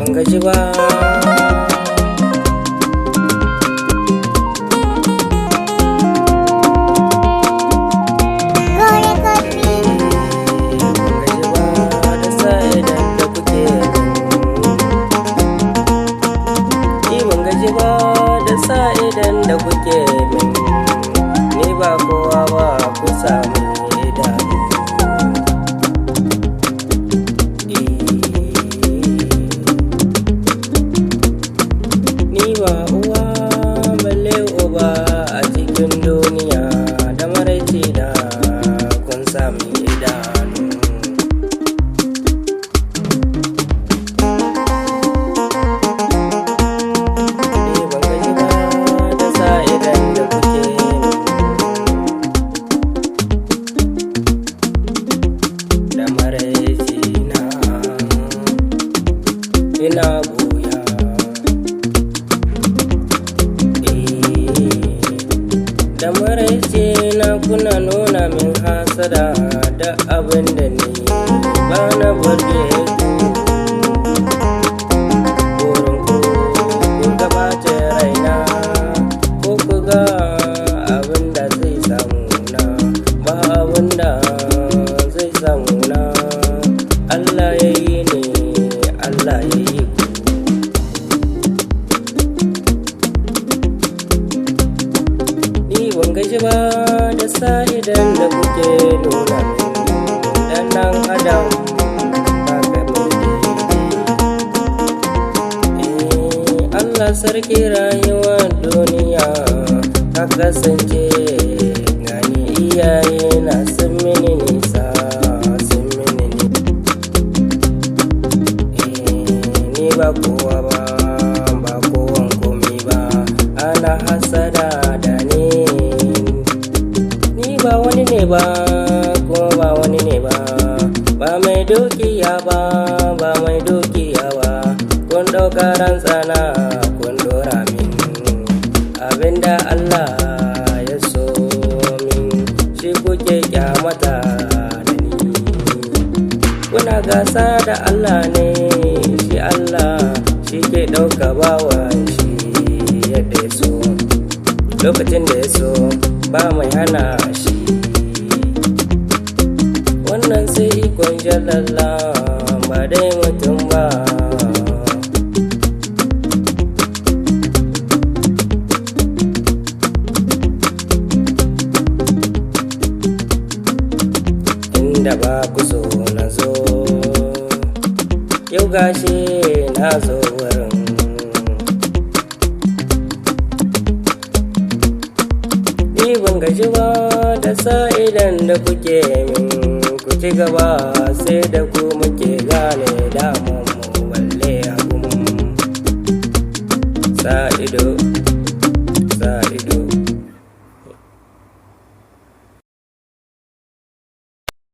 Ban gaji ba. Gore Coffee. Ban gaji ba da sa'idan da kuke min. Ni ban gaji ba da sa'idan da kuke min. Ni ba kowa ba ku sami idanu. Ni ba uwa balle uba a cikin duniya da maraice da kun sami idanu. Ni ban gaji ba da sa'idan da kuke min. Da maraice na ina goya. Da maraice na kuna nuna min hasada da abin da ni ba na burge ku. Burin ku ku gabata raina ko ku ga abin da zai samu na ba abin da zai samu na. Allah ya yi ni, Allah ya yi ku. Ni ban gaji ba da sa'idan da kuke nuna min dan dan adam ba ka mai daidai. Eh, Allah sarki rayuwar duniya ka kasance gani iyaye na sun mini nisa sun mini ni. Eh, ni ba kowa ba ba kowan komi ba ana hasada da ni. Ni ba wani ne ba kuma ba wani ne ba ba mai dukiya ba ba mai dukiya ba kun ɗauka rantsana kun ɗora min abinda Allah ya so min shi kuke kyamata da ni. Kuna gasa da Allah ne shi Allah shi ke ɗauka bawan shi yadda ya so lokacin da ya so ba mai hana shi. Wannan sai ikon jalalla ba dai mutum ba. Inda ba ku so na zo yau gashi na zo wurin. Ni ban gaji ba da sa'idan da kuke min ku ci gaba sai da ku muke gane damun mu balle abun. Sa ido, sa ido.